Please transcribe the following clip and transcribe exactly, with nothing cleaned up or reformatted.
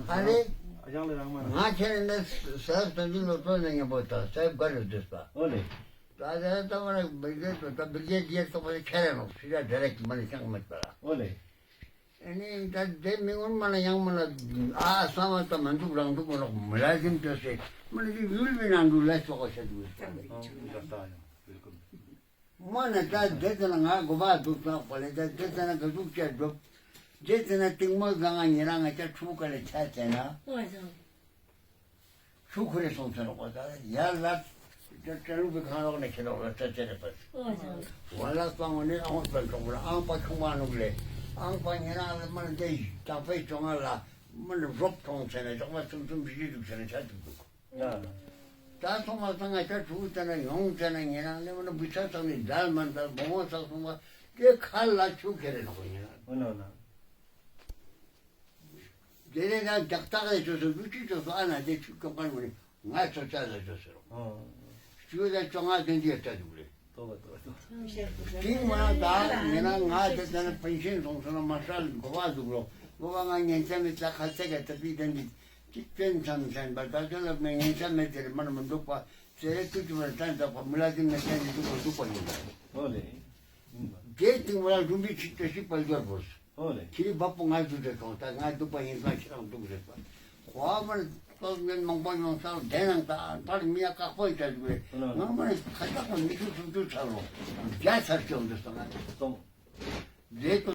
ཨ་ལེ། ཨ་ཞང་ལེ་རང་མ་ན། ང་ཁྱེད་ནི་ས་ཡབ་བསྟན་འཛིན་སློབ་གྲྭ་ནས་མཉམ་པོ་ད་ས་ཡབ་གར་རེ་སྡོད་པ། ཨོ་ལེ། ད་ད་ད་མ་ན་བི་རྒྱལ་ད་བི་རྒྱལ་རྒྱལ་ཐོག་པ་ཁྱེད་རེ་ནོག་ཕྱི་ར་ཌའི་རེཀྚ་མ་ནི་ཤང་མེད་པ་ལ། ཨོ་ལེ། ཨ་ནི་ད་དེ་མི་ངོ་མ་ན་ཡང་མ་ན་ཨ་བསམ་བ་ད་མ་འདུག་རང་འདུག་མ་ནོག་མི་ལ་ཟིན་ཏོ་སེ་མ་ན་དེ་ཡུལ་བི་ནང་འདུག་ལ་ཆོག་ག་ཤ་འདུག་ཨོ་ད་ད་ཡང་བེལ་ཀམ། མ་ན་ད་དེ་ཙ་ན་ང་གོ་བ་འདུག་ཙང་པ་ལེ་ད་དེ་ཙ་ན་ག་ཟུག་ཅེས་འགྲོ། དེ་ཙ་ན་སྟིང་མ་ཟ་ང་ཉེ་རང་ང་ཅག་ཕྲུ་གུ་ཀ་ལེ་ཆ་ཙ་ན། ཨོ་ཙང་། ཕྲུ་གུ་རེ་སོང་ཙ་ན་གོ་ད་ཡར་ལ་ད་ཏྲ་ལུག་པའི་ཁང་ལོག་ནས་ཁྱེད་ལོག་ལ་ཙ་ཙ་རེ་པ། ཨོ་ཙང་། ཝ་ལ་སྤང་ངོ་ནས་ཨང་པ་གྲོགས་པོ་ལ་ཨང་པ་ཁྱུང་མ་ནུག་ལེ། ཨང་པ་ཉེ་རང་ལ་མ་ན་དེ་དང་པའི་ཅོ་ང་ལ་མ་ན་རོབ་ཐོང་ཙ་ན་ཅོག་མ་ཚུམ་ཚུམ་བི་ཞིག་འདུག་ཙ་ན་ཆ་འདུག་འདུག་ཡ། ད་ཐོག་མ་ཚང་ང་ཅག་ཕྲུ་གུ་ཙ་ན་ཡོང་ཙ་ན་ཉེ་རང་ལེ་མ་ན་བུ་ཚ་ཚང་ནི་འདལ་མ་འདལ་བུ་མོ་ཚ་སོང་བ་དེ་ཁ་ལ་ཆུ་ཁྱེར་རེ་ནོག་ཉེ་རང་། ཨོ་ན་ན། དེ་ནས་ཡང་རྒྱག་ཐག་ལས་ཅོས་སོ་ལུ་ཅི་ཅོས་སོ་ཨ་ན་དེ་ཆུ་ཀྱོང་ཀ་ནི་ང་ཚོ་ཅག་ལ་ཅོས་སོ་རོ། ཨོ། ཆུ་ལ་ཅོ་ང་དེ་འདི་ཡ་ཅ་འདུག་ལེ། ཏོ་བ་ཏོ་བ་ཏོ་བ། ཏིང་མ་ད་ཉེ་རང་ང་དེ་ཙ་ན་པེན་ཤན་སོང་སོང་ན་མ་ཧྲལ་གོ་བ་འདུག་རོ། གོ་བ་ང་ཉན་ཆ་མེད་ཙ་ཁ་ཚེ་ག་ད་པི་དེ་འདི་ཅིག་ཅན་ཚམ་ཚན་པ་ད་ཅོ་ལབ་ན་ཉན་ཆ་མེད་དེ་རེ་མ་ན་མི་འདུག་པ་ཚེ་རེ་ཏུ་ཅི་བར་ཏན་ད་པ་མི་ལ་ཅི་མེད་ཏན་འདི་འདུག་པ་འདུག་པ་ཡིན་ད། ཨོ་ལེ། དེ་ཏིང་མ་རུམ་བི་ཅིག་ཏོ་ཞིག་པ་འབྱོར་བོ། ཨོ་ལེ། ཁྱེད་རི་བ་པོ་ང་འདུག་དེ་ཐོང་ད་ང་འདུག་པ་ཡིན་ཙང་ཁྱེད་རང་འདུག་རེད་པ། ཁོ་མ་ནི་ཏོག་ངན་མང་པོ་ཡོང་ས་དེ་ནང་ད་པར་མི་ཡ་ཀག་པོ་ཡི་ད་འདུག་རེད། ཨོ་ལེ། ང་མ་ནི་ཁ་ཏག་པ་མི་ཤུགས་སུམ་ཅུ་ཚར་རོ། བརྒྱ་ཚར་སྐྱོང་འདུག་སོང་ང་། སོང་། དེ་ཏོ།